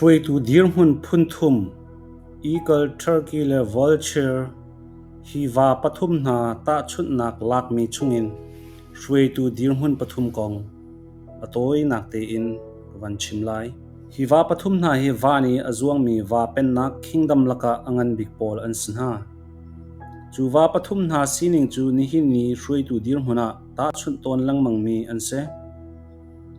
Hruaitu dirhmun phunthum Eagle, Turkey le Vulture hi va pathum hna tahchunhnak lakmi chungin hruaitu dirhmun pathum kong a tawinak tein ka van chim lai. Hi va pathum hna hi van i a zuangmi va pennak kingdom lakah a ngan bik pawl an si hna. Cu va pathum hna sining cu nihin ni hruaitu dirhmun ah tahchunh tawn lengmangmi an si.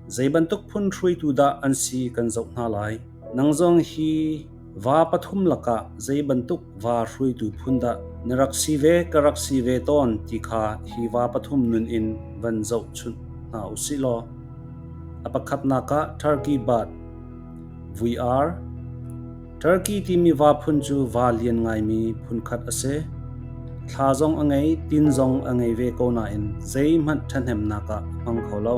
Zei bantuk phun hruaitu dah an si kan zoh hna lai. Nang zong hi va pathum lakah zei bantuk va hruaitu phun dah na rak si ve ka rak si ve tawn ti kha hi va pathum nun in van zohchunh hna u sih law. A pakhatnak ah Turkey bird, vui-ar. Turkey timi va phun cu va lian ngaimi phunkhat a si. Thla zong a ngei, tin zong a ngei ve ko nain zeihmanh ṭhahnemnak ah a hmang kho lo.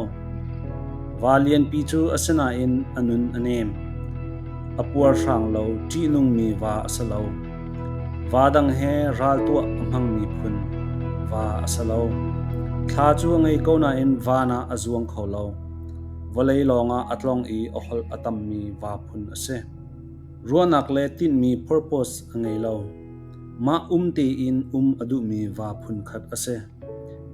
Va lianpi cu a si nain a nun a nem. A puarhrang lo, ṭihnungmi va a si lo. Va dang he ral tuah a hmangmi phun va a si lo. Thla cu a ngei ko nain van ah a zuang kho lo. Vawlei lawngah a tlong i a holh a tammi va phun a si. Ruahnak le tinhmi purpose a ngei lo. Mah um tein um a duhmi va phunkhat a si.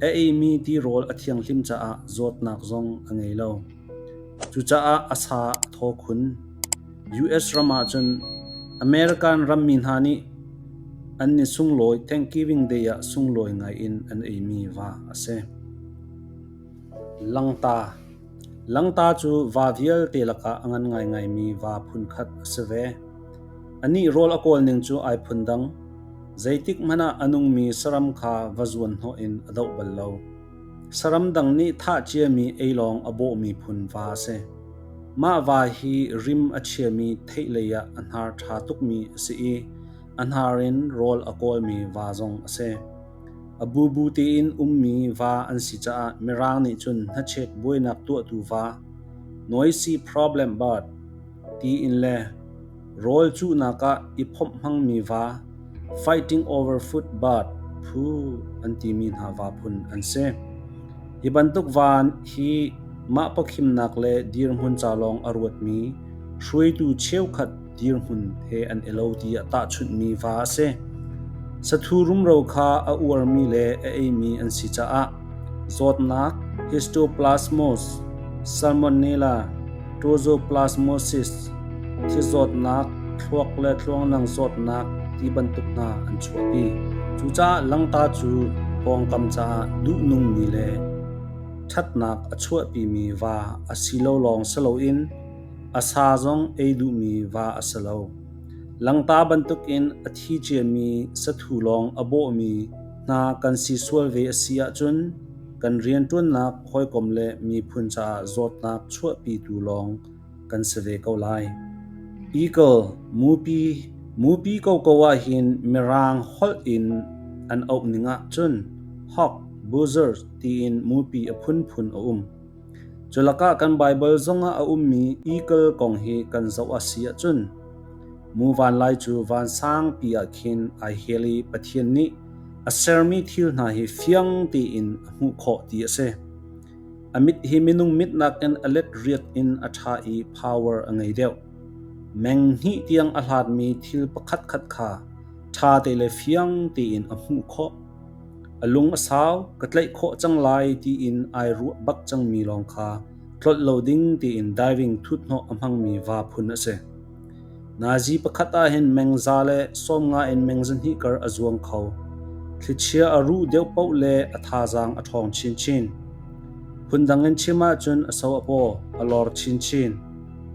A eimi tirawl a thianghlim caah zawtnak zong a ngei lo. Cucaah a sa a thaw khun. US ram ahcun American rammi hna nih an ni sunglawi Thanksgiving Day ah sunglawi ngai in an eimi va a si. Langta Langta cu va vialte lakah a ngan ngaingaimi va phunkhat a si ve. Anih rawl a kawl ning cu ai phundang. Zeitik hmanh ah a nungmi saram kha va zuan hnawh in a doh bal lo. Saram dang nih thah ciami ei lawng a bawhmi phun va a si. Mah va hi rim a chiami theih lei ah a hnar ṭha tukmi a si i a hnar in rawl a kawlmi va zong a si. A bubu tein ummi va an si caah Mirang nih cun hnachet buainak tuahtu va, noisy problem bird, tiin le rawl cuhnak ah i phomh hmangmi va, fighting over food bird, phu an timi hna va phun an si. Hi bantuk va hi mah pawkhimnak le dirhmun ca lawng a ruatmi hruaitu cheukhat dirhmun he an i lo tiah tahchunhmi va a si. Sathu rumro kha a uarmi le a eimi an si caah zawtnak histoplasmosis, salmonella, toxoplasmosis, thizawtnak, thluak le tluanglang zawtnak ti bantuk hna an chuahpi. Cucaah langta cu pawngkam caah duhnungmi le ṭhatnak a chuahpimi va a si lo lawng si loin a sa zong ei duhmi va a si lo. Langta bantukin a thi ciami sathu lawng a bawhmi hna kan si sual ve a si ahcun kan rianṭuannak hawikom le miphun caah zawtnak chuahpitu lawng kan si ve ko lai. Eagle, mupi, mupi koko ahhin Mirang holh in an auh ning ahcun hawk, buzzard tiin mupi a phunphun a um. Culakah kan Baibal zongah a ummi eagle kong hi kan zoh a si ahcun mu vanlai cu vansangpi ah khin ai hel i Pathian nih a sermi thil hna hi fiang tein a hmuh khawh ti a si. A mit hi minung mit nakin a let riat in a ṭha i power a ngei deuh. Meng hnih tiang a hlatmi thil pakhatkhat kha ṭha te le fiang tein a hmuh khawh. A lung a sau, ka tlaih khawh cang lai tiin ai ruah bak cangmi lawng kha tlolh lo ding tiin diving thuthnawh a hmangmi va phun a si. Nazi pakhat ahhin meng za le 50 in meng 200 kar a zuang kho. Thlichia a ruh deuh paoh le a thazaang a ṭhawng chinchin. Phundang in chim ahcun a so a paw, a lor chinchin.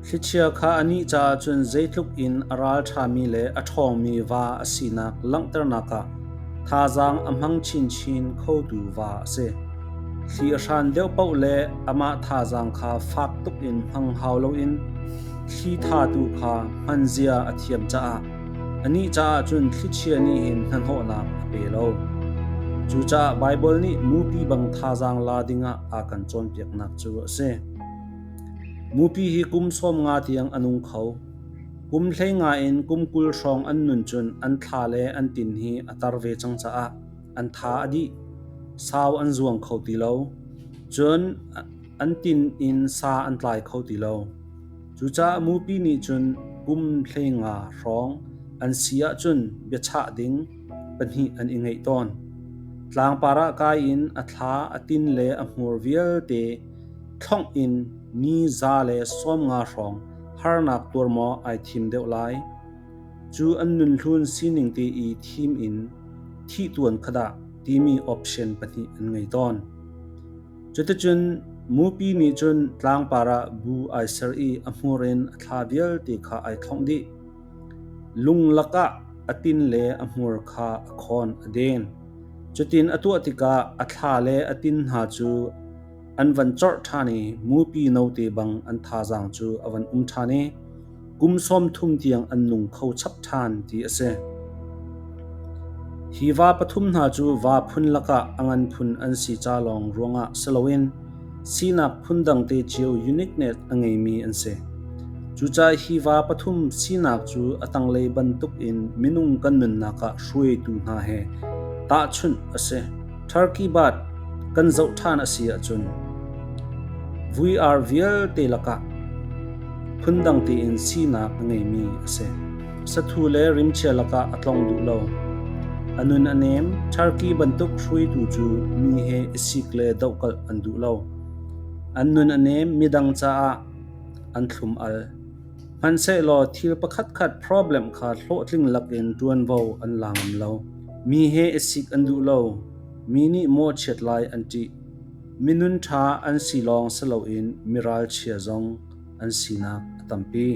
Thlichia kha anih caah cun zeitluk in a ralṭhami le a ṭhawngmi va a sinak langhternak ah thazaang a hmang chinchin khotu va a si. Thli a hran deuh paoh le amah thazaang kha fak tuk in hmang hau loin thli thatu kha hman zia a thiam caah anih caah cun thlichia nih hin hnahnawhnak a pe lo. Cucaah Baibal nih mupi bang thazaang la dingah a kan cawnpiaknak cu a si. Mupi hi kum 50 tiang a nung kho. Kum 15 in kum 20 hrawng an nun cun an thla le an tin hi a tar ve cang caah an tha a dih. Sau an zuang kho ti lo. Cun an tin in sa an tlai kho ti lo. Cucaah mupi nih cun kum 15 hrawng an si ahcun biachah ding pahnih an i ngeih tawn. Tlangpar ah kai in a thla, a tin le a hmur vialte thlongh in ni 190 hrawng harnak tuar maw ai thim deuh lai. Cu an nunhlun sining te i thim in thih tuan kha dah timi option pahnih an ngei tawn. Cuticun mupi nih cun tlangpar ah bu ai ser i a hmur in a thla vialte kha ai thlongh dih. Lung lakah a tin le a hmur kha a khawn a den. Cutin a tuah tikah a thla le a tin hna cu an van corh ṭhan i mupi note bang an thazaang cu a van um ṭhan i kum 30 tiang an nung kho chap ṭhan ti a si. Hi va pathum hna cu va phun lakah a ngan phun an si ca lawng ruangah si loin sinak phundang te cio uniqueness a ngeimi an si. Cucaah hi va pathum sinak cu a tanglei bantuk in minung kan nunnak ah hruaitu hna he tahchunh a si. Turkey bat kan zoh ṭhan a si ahcun vui-ar vialte lakah phundang tein sinak a ngeimi a si. Sathu le rimchia lakah a tlong duh lo. A nun a nem. Turkey bantuk hruaitu cu mi he i sik le dohkalh an duh lo. An nun a nem. Midang caah an thlum al. Hmanhsehlaw thil pakhatkhat problem kha hlawhtling lakin ṭuanvo an la ngam lo. Mi he i sik an duh lo. Mi nih mawhchiat lai an ṭih. Minun ṭha an si lawng si loin miralchia zong an sinak a tampi.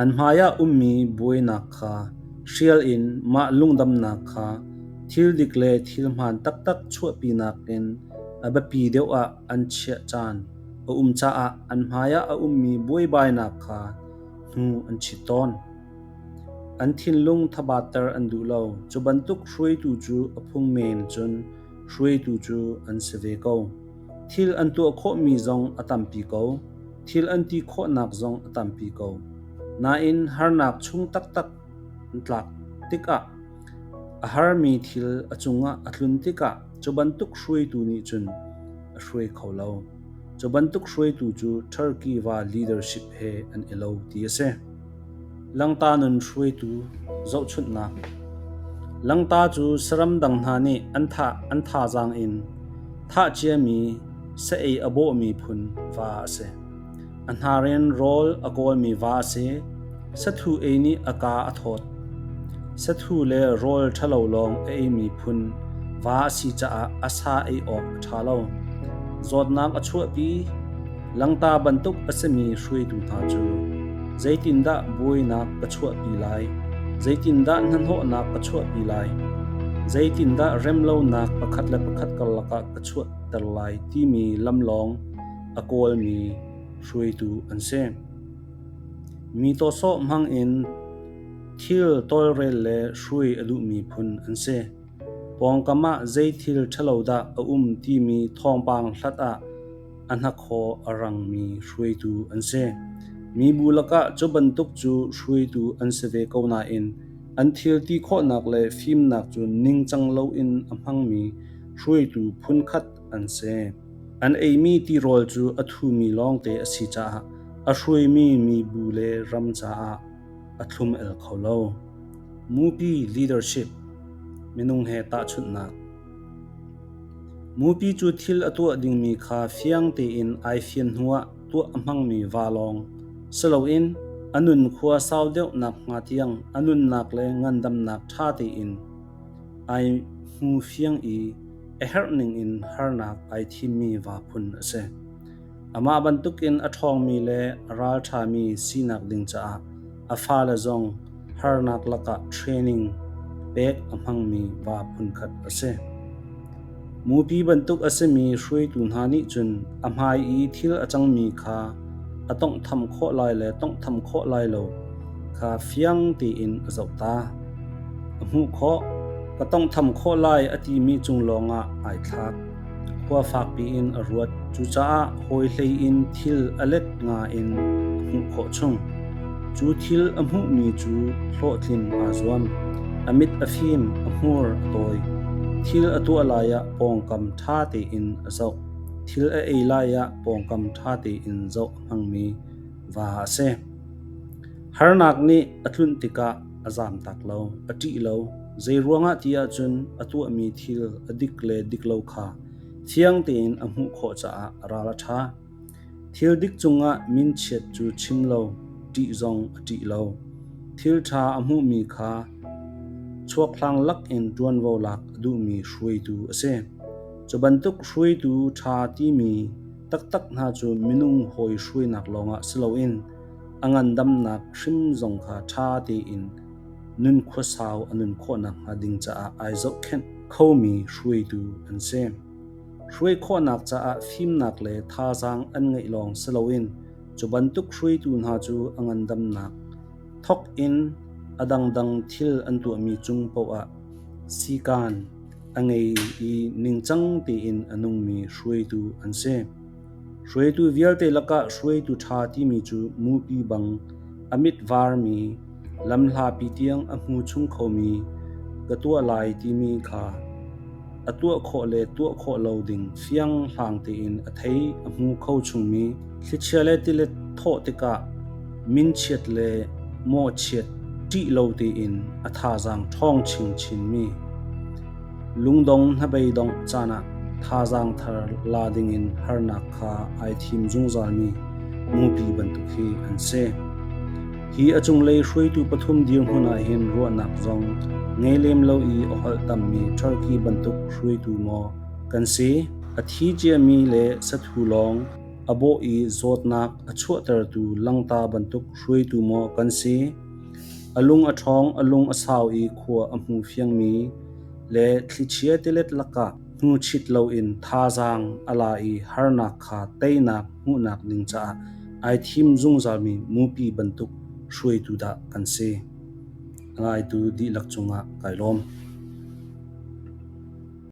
An hmaiah ummi buainak kha hrial in mah lungdamnak kha thil dik le thil hmaan taktak chuahpinak in a biapi deuh ah an chiah caan a um caah an hmaiah a ummi buaibainak kha hnu an chit tawn. An thinlung thabatter an duh lo. Cu bantuk hruaitu cu a phung men cun hruaitu cu an si ve ko. Thil an tuah khawhmi zong a tampi ko. Thil an ti khawhnak zong a tampi ko. Nain harnak chung taktak an tlak tikah a harmi thil a cungah a tlun tikah cu bantuk hruaitu nih cun a hruai kho lo. Cu bantuk hruaitu cu Turkey va leadership he an i lo ti a si. Langta nun hruaitu zohchunhnak Langta cu saram dang hna nih an thah an thazaang in thah ciami sa ei a bawhmi phun va a si. A hnar in rawl a kawlmi va a si. Sathu ei nih a kaa a thawt. Sathu le rawl ṭhalo lawng a eimi phun va a si caah a sa ei awk a ṭha lo. Zawtnak a chuahpi. Langta bantuk a simi hruaitu hna cu zeitindah buainak ka chuahpi lai, zeitindah hnahnawhnak ka chuahpi lai, zeitindah remlonak pakhat le pakhat karlak ah ka chuahter lai timi lam lawng a kawlmi hruaitu an si. Mi tawsawh hmang in thil tawlrel le hrui a duhmi phun an si. Pawngkam ah zei thil ṭhalo dah a um timi thawngpang hlat ah a hnakhaw a rangmi hruaitu an si. Mibu lakah cu bantuk cu hruaitu an si ve ko nain an thil ti khawhnak le fimnak cu ningcang loin a hmangmi hruaitu phunkhat an si. An eimi tirawl cu a thumi lawngte a si caah a hruaimi mibu le ram caah a thlum el kho lo. Mupi leadership minung he tahchunhnak Mupi cu thil a tuah dingmi kha fiang tein ai fian hnuah tuah a hmangmi va lawng si loin a nun khua sau deuh nakhnga tiang a nunnak le ngandamnak ṭha tein ai hmu fiang i a herh ningin harnak ai thimmi va phun a si. Amah bantukin a ṭhawngmi le a ralṭhami sinak ding caah a fale zong harnak lakah training pek a hmangmi va phunkhat a si. Mupi bantuk a simi hruaitu hna nih cun a hmai i thil a cangmi kha a tawnghtham khawh lai le tawnghtham khawh lai lo kha fiang tein a zoh ta. A hmuh khawh, ka tawnghtham khawh lai a timi cung lawngah ai thlak. Khua fakpi in a ruat. Cucaah hawi hlei in thil a let nga in a hmuh khawh chung. Cu thil a hmuhmi cu hlawhtlin aa zuam. A mit a fim, a hmur a tawi. Thil a tuah lai ah pawngkam ṭha tein a zoh. Thil a ei lai ah pawngkam ṭha tein zoh a hmangmi va a si. Harnak nih a tlunh tikah a zamtak lo, a ṭih lo. Zeiruangah ti ahcun a tuahmi thil a dik le dik lo kha fiang tein a hmuh khawh caah a ral a ṭha. Thil dik cungah minchiat cu chim lo, ṭih zong a ṭih lo. Thil ṭha a hmuhmi kha chuakhlang lakin ṭuanvo lak a duhmi hruaitu a si. Cu bantuk hruaitu ṭha timi taktak hna cu minung hawi hruainak lawngah si loin a ngandamnak hrim zong kha ṭha tein nun khuasau a nun khawh nakhnga ding caah ai zohkhenh khomi hruaitu an si. Hruai khawhnak caah fimnak le thazaang an ngeih lawng si loin cu bantuk hruaitu hna cu a ngandamnak thawk in a dangdang thil an tuahmi cung paoh ah sikaan a ngei i ningcang tein a nungmi hruaitu an si. Hruaitu vialte lakah hruaitu ṭha timi cu mupi bang a mit varmi, lamhlapi tiang a hmu chung khomi ka tuah lai timi kha a tuah khawh le tuah khawh lo ding fianghlang tein a thei a hmu kho chungmi, thlichia le tilet thawh tikah minchiat le mawhchiat ṭih lo tein a thazaang ṭhawng chinchinmi, lungdong hnabeidongh caan ah thazaang thar la dingin harnak kha ai thim zungzalmi mupi bantuk hi an si. Hi a cunglei hruaitu pathum dirhmun ahhin ruahnak zong ngei lem lo i a holh tammi Turkey bantuk hruaitu maw kan si? A thi ciami le sathu lawng a bawh i zawtnak a chuahtertu langta bantuk hruaitu maw kan si? A lung a ṭhawng, a lung a sau i khua a hmu fiangmi le thlichia tilet lakah hnuchit loin thazaang a la i harnak kha teinak hmuhnak ding caah ai thim zungzalmi mupi bantuk hruaitu dah kan si. A ngaitu dihlak cungah kai lawm.